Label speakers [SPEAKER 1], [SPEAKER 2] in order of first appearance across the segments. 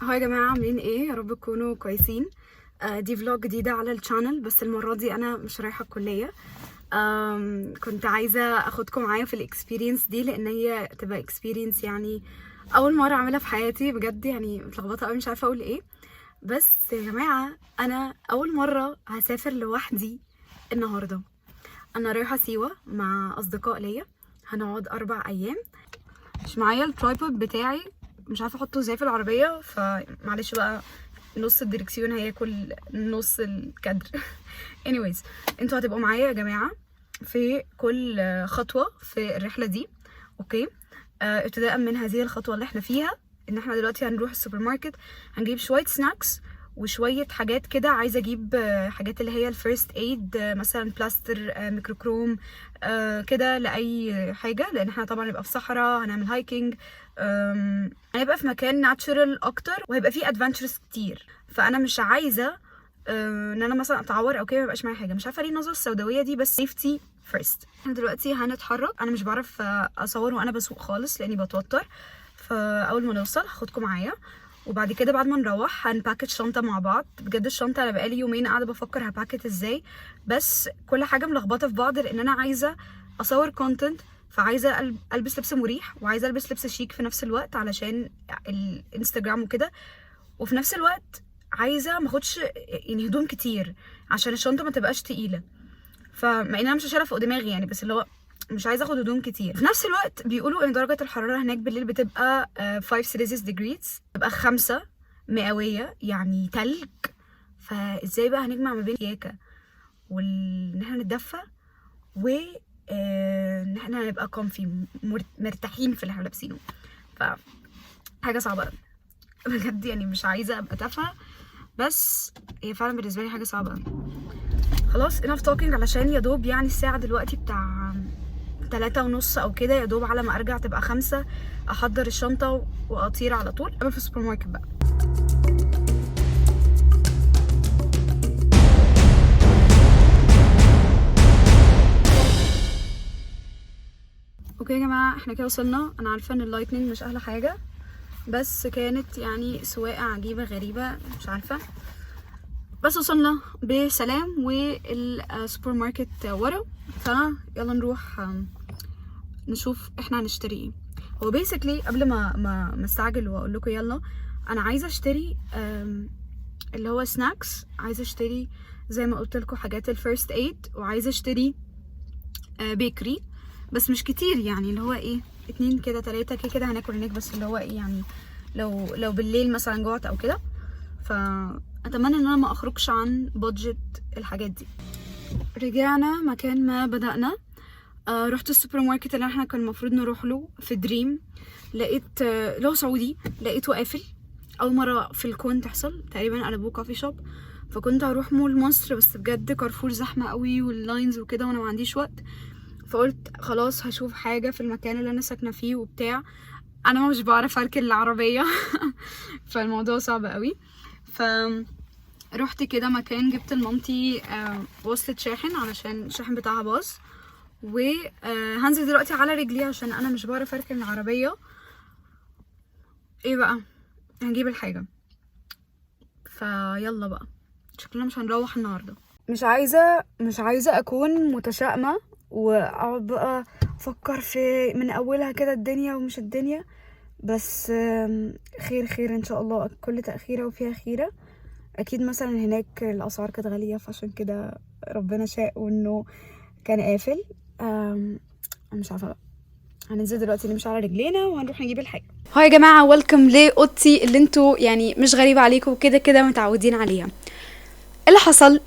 [SPEAKER 1] Hi يا جماعة، عاملين ايه؟ يا رب تكونوا كويسين. دي vlog جديدة على ال channel، بس المرة دي انا مش رايحة الكلية. كنت عايزة اخدكم معايا في ال experience دي، لان هي تبقى experience يعني اول مرة اعملها في حياتي بجد، يعني متلخبطة قوي مش عارفة اقول ايه. بس يا جماعة انا اول مرة هسافر لوحدي النهاردة. انا رايحة سيوة مع اصدقاء ليا، هنقعد 4 ايام. مش معايا ال tripod بتاعي، مش عارفه احطه ازاي في العربية، فمعلش بقى نص الدركسيون هياكل نص الكادر. anyways انتوا هتبقوا معايا يا جماعة في كل خطوة في الرحلة دي، okay؟ ابتداء من هذه الخطوة اللي احنا فيها، ان احنا دلوقتي هنروح السوبر ماركت، هنجيب شوية snacks وشوية حاجات كده. عايزه اجيب حاجات اللي هي ال first aid، مثلا بلاستر، ميكروكروم، كده لاي حاجة، لان احنا طبعا هنبقى في صحراء، هنعمل hiking، هنبقى في مكان natural اكتر، وهيبقى فيه adventures كتير. فانا مش عايزه ان انا مثلا اتعور او كده، ما يبقاش معايا حاجة. مش عارفه ليه النظرة السوداويه دي، بس safety first. احنا دلوقتي هنتحرك. انا مش بعرف اصور وانا بسوق خالص لاني بتوتر، فاول ما نوصل هاخدكم معايا، وبعد كده بعد ما نروح هن pack الشنطة مع بعض. بجد الشنطة انا بقالي يومين قاعدة بفكر ه pack ازاي، بس كل حاجة ملخبطة في بعض، لان انا عايزه اصور content، فعايزه البس لبس مريح وعايزه البس لبس شيك في نفس الوقت علشان الانستجرام وكده، وفي نفس الوقت عايزه ما اخدش يعني هدوم كتير عشان الشنطة ما تبقاش تقيلة. فمع ان انا مش شايله فوق دماغي يعني، بس اللي هو مش عايزه اخد هدوم كتير. في نفس الوقت بيقولوا ان درجه الحرارة هناك بالليل بتبقى 5 Celsius degrees، بتبقى 5 مئوية، يعني تلج. فازاي بقى هنجمع ما بين الشياكه وان احنا نتدفى و ان احنا نبقى comfy مرتاحين في اللي احنا لابسينه؟ ف حاجة صعبة قوي بجد، يعني مش عايزه ابقى تافهة، بس هي فعلا بالنسبة لي حاجة صعبة قوي. خلاص enough talking، علشان يا دوب يعني الساعة دلوقتي بتاع 3:30 او كده، يا دوب على ما ارجع تبقى 5، احضر الشنطة واطير على طول. قبل في السوبر ماركت بقى. okay يا جماعة، احنا كده وصلنا. انا عارفه ان ال lighting مش احلى حاجة، بس كانت يعني سواقة عجيبة غريبة مش عارفه، بس وصلنا بسلام والسوبر ماركت ورا. فيلا نروح نشوف احنا هنشتري ايه. هو basically قبل ما استعجل واقول لكم يلا، انا عايزه اشتري اللي هو snacks، عايزه اشتري زي ما قلت لكم حاجات ال first aid، وعايزه اشتري bakery، بس مش كتير، يعني اللي هو ايه 2 كده 3 كده كده هناكل هناك، بس اللي هو ايه يعني لو بالليل مثلا جوعت او كده. فاتمنى ان انا ما اخرجش عن budget الحاجات دي. رجعنا مكان ما بدأنا. رحت السوبر ماركت اللي احنا كان المفروض نروح له في دريم، لقيت لو سعودي، لقيته قافل. اول مرة في الكون تحصل تقريبا، قلبوه coffee shop. فكنت هروح مول مصر، بس بجد كارفور زحمة قوي وال lines وكده، وانا ما عنديش وقت، فقلت خلاص هشوف حاجة في المكان اللي انا ساكنة فيه وبتاع. انا مش بعرف اركن العربية فالموضوع صعب قوي. ف رحت كده مكان، جبت لمامتي وصلة شاحن علشان الشاحن بتاعها باظ، وهنزل دلوقتي على رجلي عشان انا مش بعرف اركن العربية. ايه بقى هنجيب الحاجة، فيلا بقى شكلنا مش هنروح النهاردة. مش عايزة اكون متشائمة واقعد بقى افكر في من اولها كده الدنيا ومش الدنيا، بس خير خير ان شاء الله، كل تأخيرة وفيها خيرة. اكيد مثلا هناك الاسعار كانت غالية، فعشان كده ربنا شاء وانه كان قافل. مش عارفة بقى، هننزل دلوقتي نمشي على رجلينا وهنروح نجيب الحاجة. hi يا جماعة، welcome لأوضتي اللي انتوا يعني مش غريبة عليكم، كده كده متعودين عليها. ايه اللي حصل؟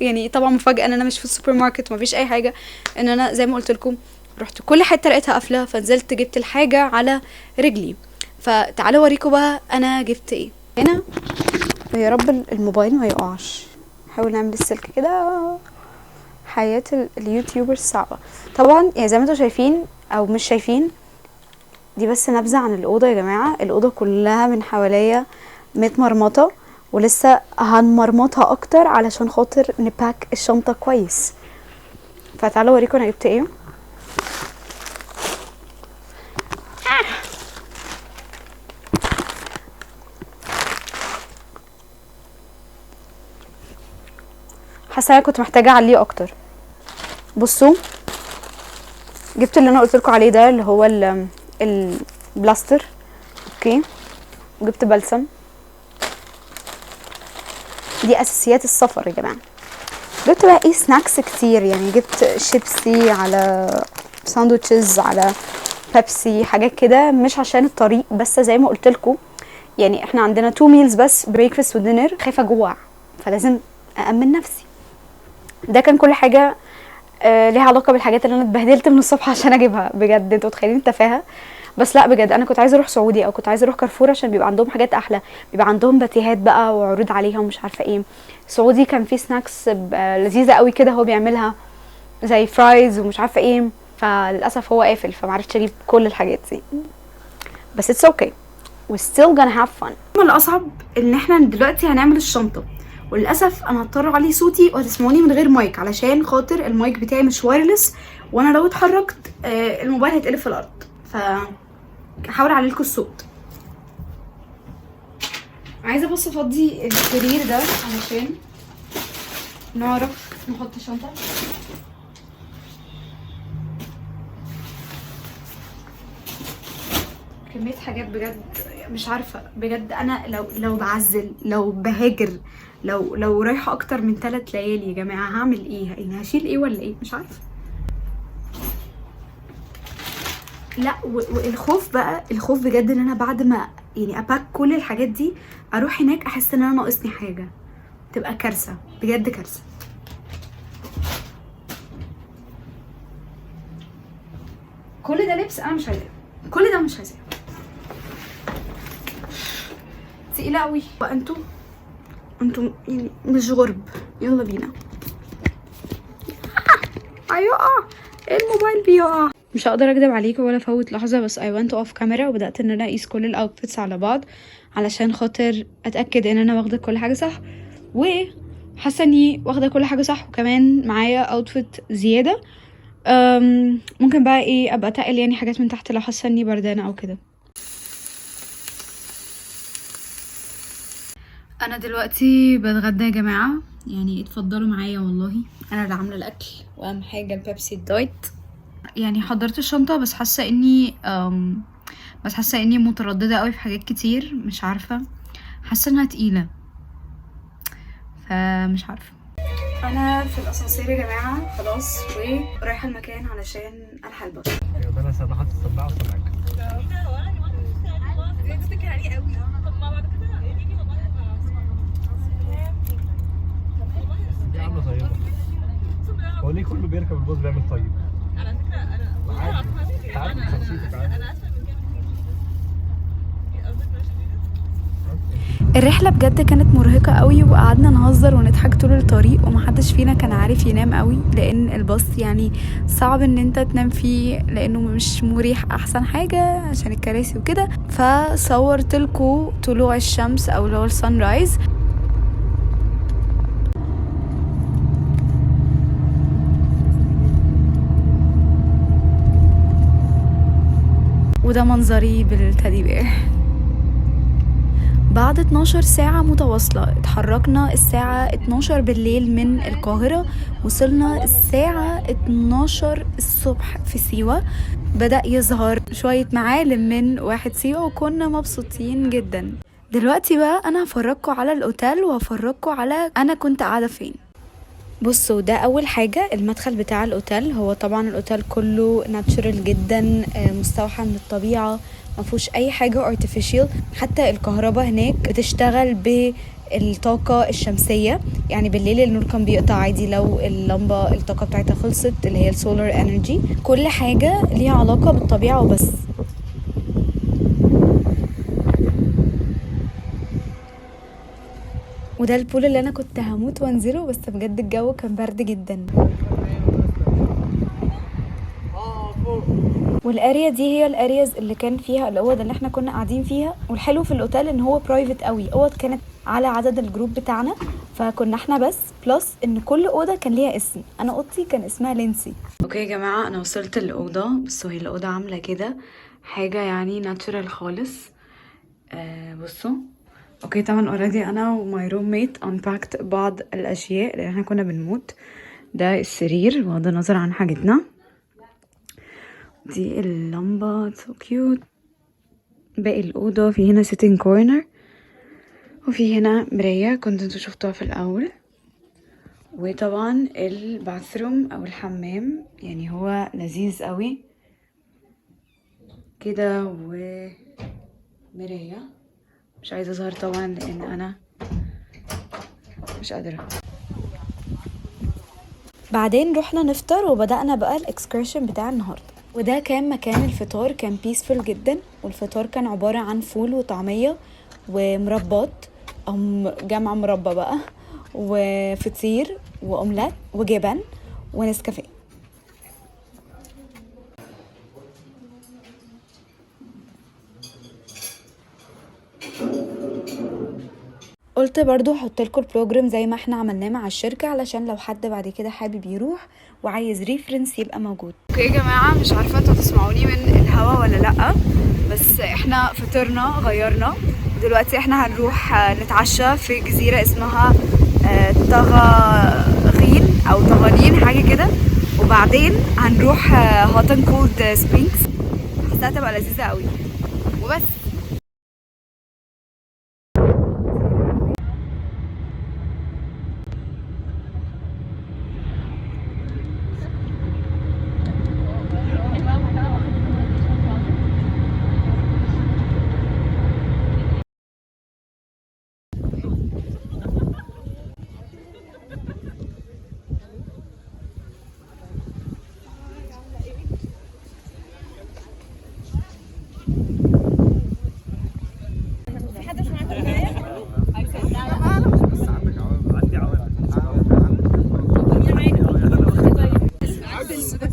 [SPEAKER 1] يعني طبعا مفاجأة ان انا مش في السوبر ماركت ومفيش اي حاجة، ان انا زي ما قلت لكم رحت كل حتة لقيتها قافلة، فنزلت جبت الحاجة على رجلي. فتعالوا اوريكم بقى انا جبت ايه. هنا يا رب الموبايل ما يقعش، نحاول نعمل السلك كده. حياة ال YouTubers صعبة طبعا، يعني زي ما انتم شايفين او مش شايفين، دي بس نبذة عن الأوضة يا جماعة. الأوضة كلها من حواليا متمرمطة، ولسه هنمرمطها اكتر علشان خاطر ن pack الشنطة كويس. فتعالوا اوريكم انا جبت ايه. حاسه انا كنت محتاجه اعليه اكتر. بصوا جبت اللي انا قلت لكم عليه ده اللي هو البلاستر. okay، وجبت بلسم. دي اساسيات السفر يا جماعة. جبت بقى ايه snacks كتير، يعني جبت شيبسي على sandwiches على بيبسي، حاجات كده مش عشان الطريق بس، زي ما قلت لكم يعني احنا عندنا two meals بس، breakfast و dinner. خايفة اجوع فلازم أأمن نفسي. ده كان كل حاجة ليها علاقة بالحاجات اللي انا اتبهدلت من الصبح عشان اجيبها. بجد انتوا متخيلين التفاهة؟ بس لا بجد انا كنت عايزه اروح سعودي او كنت عايزه اروح كارفور عشان بيبقى عندهم حاجات احلى، بيبقى عندهم باتيهات بقى وعروض عليها ومش عارفه ايه. سعودي كان فيه snacks لذيذة قوي كده هو بيعملها زي fries ومش عارفه ايه، فللاسف هو قافل فمعرفتش اجيب كل الحاجات دي، بس it's okay، we still gonna have fun. الاصعب ان احنا دلوقتي هنعمل الشنطة، وللاسف انا هضطر اعلي صوتي وهتسمعوني من غير مايك علشان خاطر المايك بتاعي مش wireless، وانا لو اتحركت الموبايل هيتقلب في الارض، ف هحاول اعلي لكم الصوت. عايزه بس افضي السرير ده علشان نعرف نحط الشنطة. كمية حاجات بجد مش عارفه بجد، انا لو بعزل، لو بهاجر، لو رايحة اكتر من 3 ليالي يا جماعة هعمل ايه؟ يعني هشيل ايه ولا ايه؟ مش عارفه. لا والخوف بقى، الخوف بجد ان انا بعد ما يعني ا pack كل الحاجات دي اروح هناك احس ان انا ناقصني حاجة، تبقى كارثة بجد، كارثة. كل ده لبس انا مش عايزاه، كل ده مش عايزاه، تقيلة قوي. وانتوا يعني مش غرب. يلا بينا. هيقع الموبايل بيقع. مش هقدر اكدب عليكم ولا افوت لحظة، بس I went off camera وبدات ان انا اقيس كل ال outfits على بعض علشان خاطر اتاكد ان انا واخده كل حاجة صح، وحاسه اني واخده كل حاجة صح، وكمان معايا outfit زيادة. ممكن بقى ايه ابقى اتقل يعني حاجات من تحت لو حاسه اني بردانه او كده. انا دلوقتي بتغدى يا جماعة، يعني اتفضلوا معايا، والله انا اللي عامله الاكل، واهم حاجة البيبسي ال diet. يعني حضرت الشنطة بس حاسه اني مترددة قوي في حاجات كتير، مش عارفه، حاسه انها تقيلة فمش عارفه. انا في الاسانسير يا جماعة خلاص، ورايحه المكان علشان الحق الباص.
[SPEAKER 2] انا سامحت السماعة وسامعك. دي عامله طيبة. هو ليه كله بيركب الباص بيعمل طيب؟
[SPEAKER 3] على فكرة انا
[SPEAKER 2] عادي، عارف شخصيتك عادي.
[SPEAKER 3] انا اسفه من كده كتير. قصدك ماشي؟
[SPEAKER 1] الرحلة بجد كانت مرهقة قوي، وقعدنا نهزر ونضحك طول الطريق، ومحدش فينا كان عارف ينام قوي لان الباص يعني صعب ان انت تنام فيه لانه مش مريح احسن حاجة عشان الكراسي وكده. فصورت لكم طلوع الشمس او اللي هو ال sunrise. وده منظري بال teddy bear. بعد 12 ساعة متواصلة اتحركنا الساعة 12 بالليل من القاهرة، وصلنا الساعة 12 الصبح في سيوة. بدأ يظهر شوية معالم من واحد سيوة وكنا مبسوطين جدا. دلوقتي بقى أنا هفرجكوا على الأوتيل وهفرجكوا على أنا كنت قاعدة فين. بصوا ده أول حاجة المدخل بتاع الأوتيل. هو طبعا الأوتيل كله natural جدا، مستوحى من الطبيعة، ما فيهوش اي حاجة artificial. حتى الكهرباء هناك بتشتغل بالطاقة الشمسية، يعني بالليل النور كان بيقطع عادي لو اللمبة الطاقة بتاعتها خلصت، اللي هي ال solar energy. كل حاجة ليها علاقة بالطبيعة وبس. وده ال pool اللي انا كنت هموت وانزله، بس بجد الجو كان برد جدا. وال area دي هي ال areas اللي كان فيها الاوض اللي احنا كنا قاعدين فيها. والحلو في الاوتيل ان هو private قوي، اوض كانت على عدد ال group بتاعنا، فكنا احنا بس، plus ان كل اوضة كان ليها اسم. انا اوضتي كان اسمها لينسي. okay يا جماعة انا وصلت الاوضة، بصوا هي الاوضة عامله كده حاجة يعني natural خالص. بصوا okay، طبعا already انا و my roommate unpacked بعض الاشياء لان احنا كنا بنموت. ده السرير بغض النظر عن حاجتنا. دي اللمبة so cute. باقي الأوضة في هنا sitting corner، وفي هنا مراية كنت انتوا شفتوها في الأول. وطبعا ال bathroom أو الحمام، يعني هو لذيذ قوي كده، ومراية. مش عايزة أظهر طبعا لأن أنا مش قادرة. بعدين رحنا نفطر وبدأنا بقى ال excursion بتاع النهاردة، وده كان مكان الفطار. كان peaceful جدا، والفطار كان عبارة عن فول وطعمية ومربات أو جمع مربى بقى، وفطير وأومليت وجبن ونسكافيه. قلت برضو احط لكم ال program زي ما احنا عملناه مع الشركة، علشان لو حد بعد كده حابب يروح وعايز reference يبقى موجود. okay يا جماعة، مش عارفة انتوا تسمعوني من الهوا ولا لأ، بس احنا فطرنا غيرنا، دلوقتي احنا هنروح نتعشى في جزيرة اسمها طغاغين او طغانين حاجة كده، وبعدين هنروح hot and cold springs. حاساها تبقى لذيذة قوي. وبس.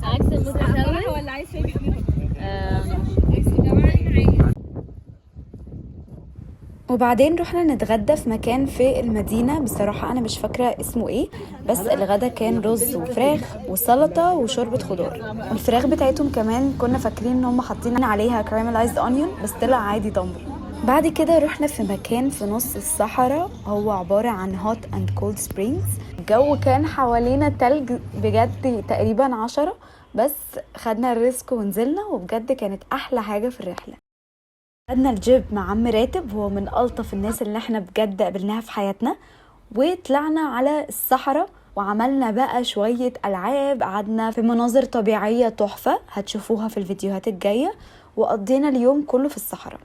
[SPEAKER 3] عكس المتسول ولا عايز
[SPEAKER 1] وبعدين رحنا نتغدى في مكان في المدينة، بصراحة أنا مش فاكرة اسمه إيه، بس الغدا كان رز وفراخ وسلطة وشوربة خضار. والفراخ بتاعتهم كمان كنا فاكرين إن هم حاطين عليها caramelized onion، بس طلع عادي تمر. بعد كده رحنا في مكان في نص الصحراء، هو عبارة عن hot and cold springs. الجو كان حوالينا تلج بجد تقريبا 10، بس خدنا ال risk ونزلنا، وبجد كانت أحلى حاجة في الرحلة. خدنا الجيب مع عم راتب، هو من ألطف الناس اللي احنا بجد قابلناها في حياتنا، وطلعنا على الصحراء وعملنا بقى شوية ألعاب، قعدنا في مناظر طبيعية تحفة هتشوفوها في الفيديوهات الجاية، وقضينا اليوم كله في الصحراء.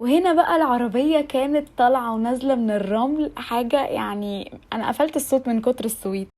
[SPEAKER 1] وهنا بقى العربية كانت طالعة ونازلة من الرمل، حاجة يعني أنا قفلت الصوت من كتر السويت.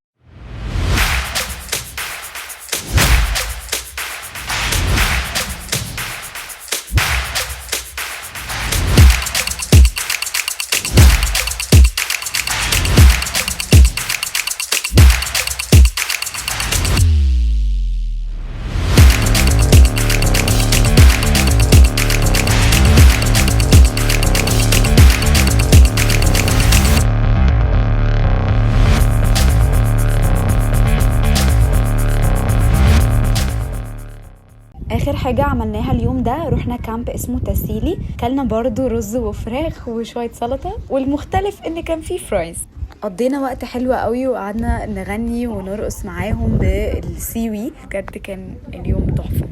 [SPEAKER 1] اخر حاجة عملناها اليوم ده رحنا camp اسمه تاسيلي، كلنا برضو رز وفراخ وشوية سلطة، والمختلف ان كان فيه fries. قضينا وقت حلو قوي وقعدنا نغني ونرقص معاهم بالسيوي، بجد كان اليوم تحفة.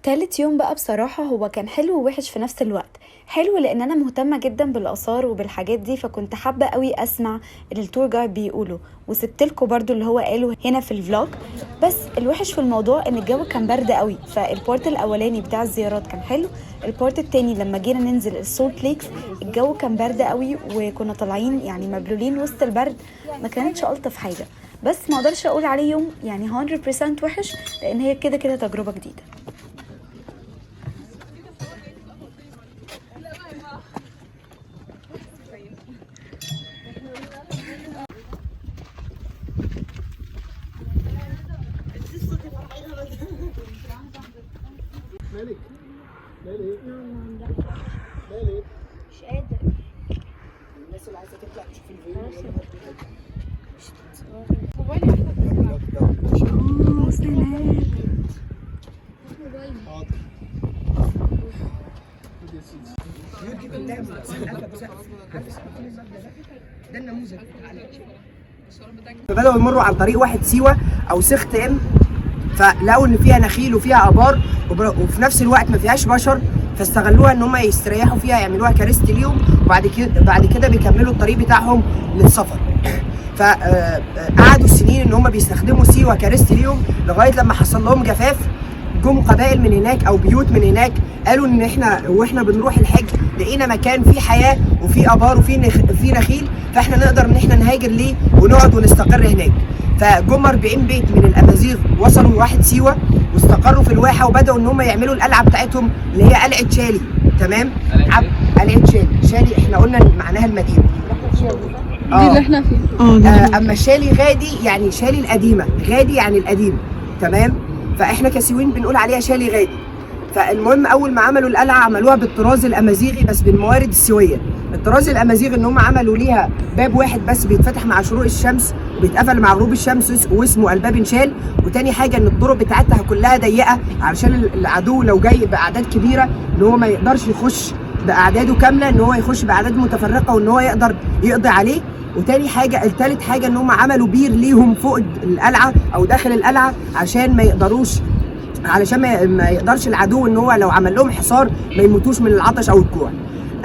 [SPEAKER 1] تالت يوم بقى بصراحة هو كان حلو ووحش في نفس الوقت. حلو لان انا مهتمة جدا بالاثار وبالحاجات دي، فكنت حابة قوي اسمع اللي ال tour guide بيقوله، وسبتلكوا برضو اللي هو قاله هنا في ال vlog. بس الوحش في الموضوع ان الجو كان برد قوي، فال part الاولاني بتاع الزيارات كان حلو، ال part التاني لما جينا ننزل ال salt lakes الجو كان برد قوي، وكنا طالعين يعني مبلولين وسط البرد، ما كانتش الطف حاجة. بس ما اقدرش اقول عليه يوم يعني 100% وحش، لان هي كده كده تجربة جديدة.
[SPEAKER 2] مالك؟ مالك؟ مالك؟
[SPEAKER 4] مش قادر.
[SPEAKER 2] الناس اللي عايزه تطلع تشوف ال view.
[SPEAKER 1] اوه سلام.
[SPEAKER 2] حاضر. خد يا سيدي.
[SPEAKER 5] ده النموذج. فبداوا يمروا عن طريق واحد سيوه او سخت ام، فلقوا ان فيها نخيل وفيها ابار وفي نفس الوقت ما فيهاش بشر، فاستغلوها ان هم يستريحوا فيها، يعملوها ك rest ليهم، وبعد كده بيكملوا الطريق بتاعهم للسفر. فقعدوا سنين ان هم بيستخدموا سيوه ك rest ليهم، لغاية لما حصل لهم جفاف. جم قبائل من هناك او بيوت من هناك، قالوا ان احنا واحنا بنروح الحج لقينا مكان فيه حياة وفيه ابار وفيه نخيل، فاحنا نقدر ان احنا نهاجر ليه ونقعد ونستقر هناك. فجم 40 بيت من الامازيغ وصلوا واحد سيوه واستقروا في الواحه، وبداوا ان هم يعملوا القلعة بتاعتهم اللي هي قلعه شالي. تمام؟ قلعه شالي. شالي احنا قلنا معناها المدينة دي اللي
[SPEAKER 3] احنا فيه.
[SPEAKER 5] اما شالي غادي يعني شالي القديمة، غادي يعني القديم. تمام؟ فاحنا كسيوين بنقول عليها شالي غادي. فالمهم اول ما عملوا القلعة عملوها بالطراز الامازيغي بس بالموارد السيويه. الطراز الامازيغي ان هم عملوا ليها باب واحد بس بيتفتح مع شروق الشمس وبيتقفل مع غروب الشمس، واسمه الباب انشال. وتاني حاجة ان الطرق بتاعتها كلها ضيقه علشان العدو لو جاي باعداد كبيرة ان هو ما يقدرش يخش باعداده كاملة، ان هو يخش باعداد متفرقة وان هو يقدر يقضي عليه. وتاني حاجة، التالت حاجة ان هم عملوا بير ليهم فوق القلعة او داخل القلعة عشان ما يقدروش، علشان ما يقدرش العدو ان هو لو عمل لهم حصار ما يموتوش من العطش او الجوع.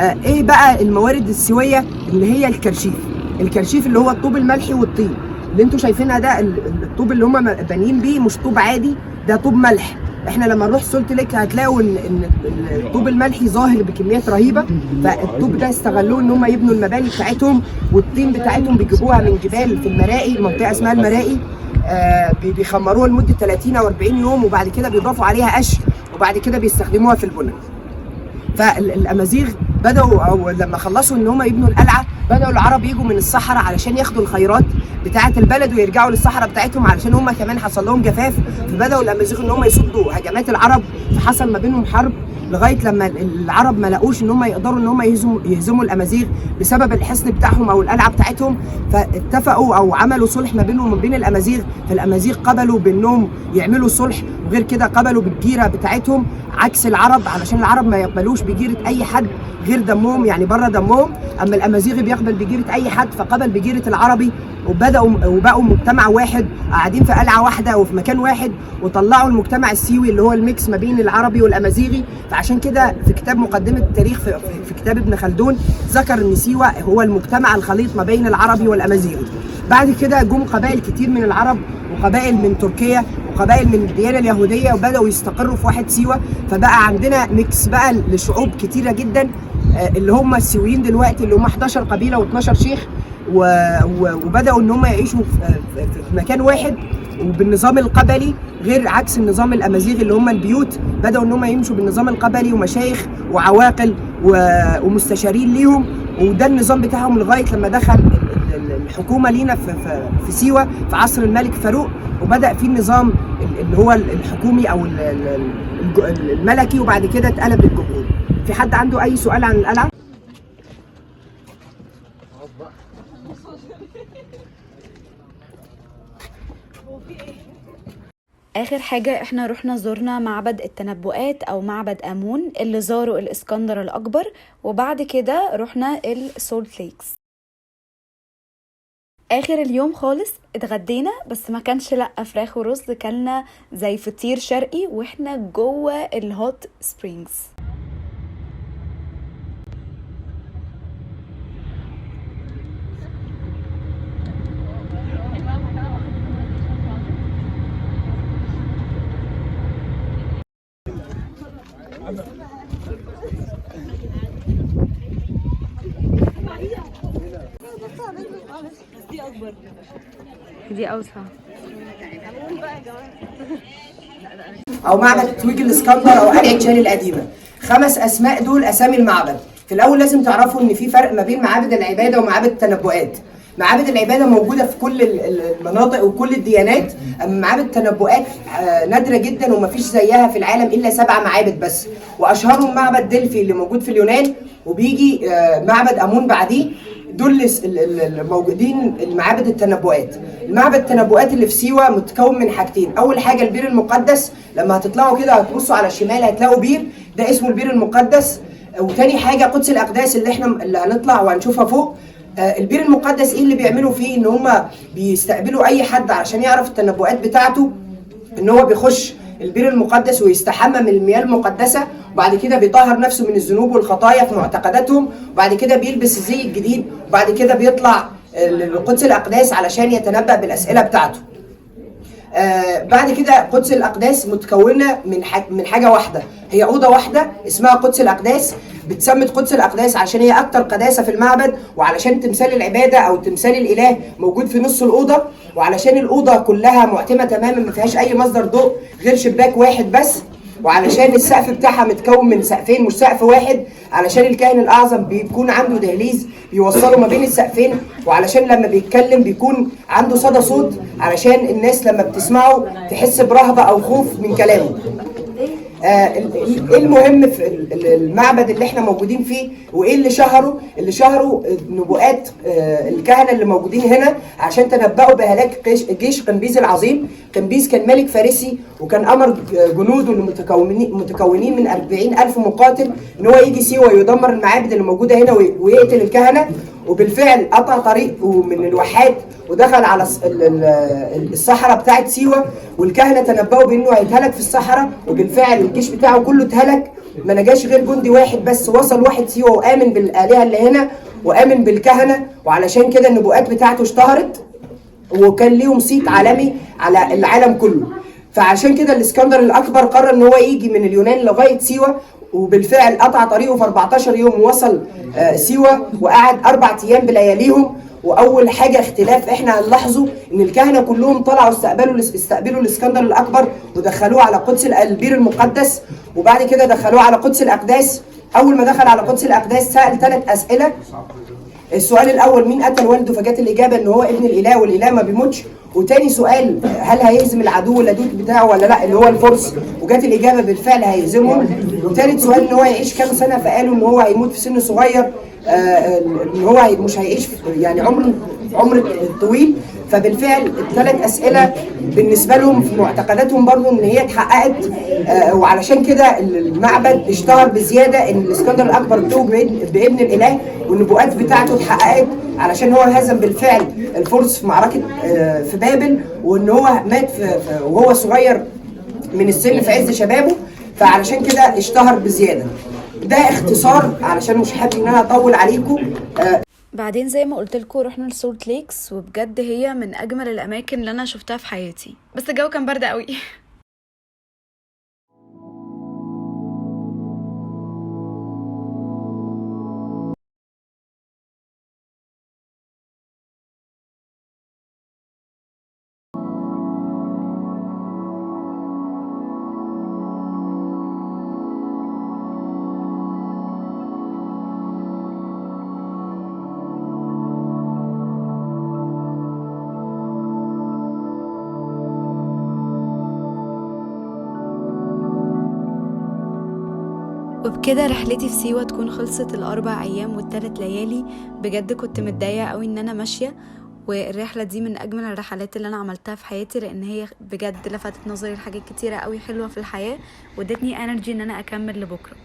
[SPEAKER 5] ايه بقى الموارد السوية؟ اللي هي الكرشيف. الكرشيف اللي هو الطوب الملحي والطين اللي انتوا شايفينها ده، الطوب اللي هم بانيين بيه مش طوب عادي، ده طوب ملح. احنا لما نروح سولت ليك هتلاقوا ان الطوب الملحي ظاهر بكميات رهيبة. فالطوب ده استغلوه ان هم يبنوا المباني بتاعتهم، والطين بتاعتهم بيجيبوها من جبال في المراقي، منطقة اسمها المراقي. بيخمروها لمدة 30 او 40 يوم، وبعد كده بيضافوا عليها قش، وبعد كده بيستخدموها في البنى. فالامازيغ بداوا، او لما خلصوا ان هم يبنوا القلعة، بداوا العرب يجوا من الصحراء علشان ياخدوا الخيرات بتاعه البلد ويرجعوا للصحراء بتاعتهم، علشان هم كمان حصل لهم جفاف. فبداوا الامازيغ ان هم يصدوا هجمات العرب، فحصل ما بينهم حرب لغاية لما العرب ما لقوش ان هم يقدروا ان هم يهزموا الامازيغ بسبب الحصن بتاعهم او القلعة بتاعتهم. فاتفقوا او عملوا صلح ما بينهم وما بين الامازيغ. فالامازيغ قبلوا بانهم يعملوا صلح، وغير كده قبلوا بالجيره بتاعتهم عكس العرب، علشان العرب ما يقبلوش بجيره اي حد غير دمهم، يعني بره دمهم. اما الامازيغي بيقبل بجيره اي حد، فقبل بجيره العربي، وبداوا وبقوا مجتمع واحد قاعدين في قلعه واحدة وفي مكان واحد، وطلعوا المجتمع السيوي اللي هو ال mix ما بين العربي والامازيغي. فعشان كده في كتاب مقدمه التاريخ في كتاب ابن خلدون ذكر ان سيوه هو المجتمع الخليط ما بين العربي والامازيغي. بعد كده جم قبائل كتير من العرب وقبائل من تركيا وقبائل من الديانة اليهودية، وبداوا يستقروا في واحد سيوه. فبقى عندنا mix بقى لشعوب كتيرة جدا، اللي هم السيويين دلوقتي اللي هم 11 قبيلة و12 شيخ، وبداوا ان هم يعيشوا في مكان واحد وبالنظام القبلي، غير عكس النظام الامازيغي اللي هم البيوت. بداوا ان هم يمشوا بالنظام القبلي ومشايخ وعواقل ومستشارين ليهم، وده النظام بتاعهم لغاية لما دخل الحكومة لينا في سيوه في عصر الملك فاروق، وبدا فيه النظام اللي هو الحكومي او الملكي، وبعد كده اتقلب للجمهوري. في حد عنده اي سؤال عن القلعة؟
[SPEAKER 1] اخر حاجة احنا رحنا زرنا معبد التنبؤات او معبد امون اللي زاره الاسكندر الاكبر، وبعد كده رحنا ال salt lakes. اخر اليوم خالص اتغدينا، بس ما كانش لا فراخ ورز، كلنا زي فطير شرقي واحنا جوه ال hot springs. دي اوسع.
[SPEAKER 5] او معبد تويج الاسكندر او قلعه شالي القديمة. 5 اسماء دول اسامي المعبد. في الاول لازم تعرفوا ان في فرق ما بين معابد العبادة ومعابد التنبؤات. معابد العبادة موجودة في كل المناطق وكل الديانات، اما معابد التنبؤات نادرة جدا ومفيش زيها في العالم الا 7 معابد بس، واشهرهم معبد دلفي اللي موجود في اليونان، وبيجي معبد امون بعديه. دول الموجودين المعابد التنبؤات. المعبد التنبؤات اللي في سيوه متكون من حاجتين، اول حاجة البير المقدس، لما هتطلعوا كده هتبصوا على الشمال هتلاقوا بير، ده اسمه البير المقدس. وتاني حاجة قدس الاقداس اللي احنا اللي هنطلع وهنشوفها فوق. البير المقدس ايه اللي بيعملوا فيه؟ ان هم بيستقبلوا اي حد عشان يعرف التنبؤات بتاعته، ان هو بيخش البير المقدس ويستحمى من المياه المقدسة، وبعد كده بيطهر نفسه من الذنوب والخطايا في معتقداتهم، وبعد كده بيلبس الزي الجديد، وبعد كده بيطلع لقدس الاقداس علشان يتنبأ بالاسئلة بتاعته. بعد كده قدس الاقداس متكونه من حاجة واحدة، هي اوضة واحدة اسمها قدس الاقداس. بتسمى قدس الاقداس عشان هي اكتر قداسة في المعبد، وعلشان تمثال العبادة او تمثال الاله موجود في نص الاوضة، وعلشان الاوضة كلها معتمه تماما ما فيهاش اي مصدر ضوء غير شباك واحد بس، وعلشان السقف بتاعها متكون من سقفين مش سقف واحد، علشان الكاهن الاعظم بيكون عنده دهليز بيوصله ما بين السقفين، وعلشان لما بيتكلم بيكون عنده صدى صوت علشان الناس لما بتسمعه تحس برهبه او خوف من كلامه. ايه المهم في المعبد اللي احنا موجودين فيه وايه اللي شهره؟ اللي شهره نبوءات الكهنة اللي موجودين هنا عشان تنبأوا بهلاك جيش قمبيز العظيم. قمبيز كان ملك فارسي، وكان امر جنوده المتكونين من 40,000 مقاتل ان هو يجي سيوه ويدمر المعابد اللي موجودة هنا ويقتل الكهنة. وبالفعل قطع طريقه من الواحات ودخل على الصحراء بتاعت سيوه، والكهنة تنبأوا بانه هيتهلك في الصحراء، وبالفعل الجيش بتاعه كله اتهلك، ما نجاش غير جندي واحد بس. وصل واحد سيوه وامن بالآلهة اللي هنا وامن بالكهنه، وعلشان كده النبوءات بتاعته اشتهرت وكان ليهم صيت عالمي على العالم كله. فعشان كده الاسكندر الاكبر قرر ان هو يجي من اليونان لغاية سيوه، وبالفعل قطع طريقه في 14 يوم ووصل سيوه وقعد 4 ايام بلياليهم. واول حاجة اختلاف احنا هنلاحظه ان الكهنة كلهم طلعوا استقبلوا الاسكندر الاكبر ودخلوه على قدس البير المقدس، وبعد كده دخلوه على قدس الاقداس. اول ما دخل على قدس الاقداس سال 3 اسئلة. السؤال الاول مين قتل والده؟ فجت الاجابة ان هو ابن الاله والاله ما بيموتش. وتاني سؤال هل هيهزم العدو اللدود بتاعه ولا لا اللي هو الفرس؟ وجت الاجابة بالفعل هيهزمهم. وتالت سؤال ان هو هيعيش كام سنة؟ فقالوا ان هو هيموت في سن صغير، ان هو مش هيعيش يعني عمر طويل. فبالفعل ال3 اسئلة بالنسبة لهم في معتقداتهم برضو ان هي اتحققت. وعلشان كده المعبد اشتهر بزيادة ان الاسكندر الاكبر توج بابن الاله والنبوءات بتاعته اتحققت، علشان هو هزم بالفعل الفرس في معركة في بابل، وان هو مات وهو صغير من السن في عز شبابه، فعلشان كده اشتهر بزيادة. ده اختصار علشان مش حابب ان انا اطول عليكم.
[SPEAKER 1] بعدين زي ما قلت لكم رحنا ل Salt Lakes، وبجد هي من اجمل الاماكن اللي انا شفتها في حياتي، بس الجو كان برد قوي. وبكده رحلتي في سيوة تكون خلصت ال4 أيام وال3 ليالي. بجد كنت متضايقة قوي ان انا ماشية، والرحلة دي من اجمل الرحلات اللي انا عملتها في حياتي، لان هي بجد لفتت نظري لحاجات كتيرة قوي حلوة في الحياة، وادتني energy ان انا اكمل لبكرة.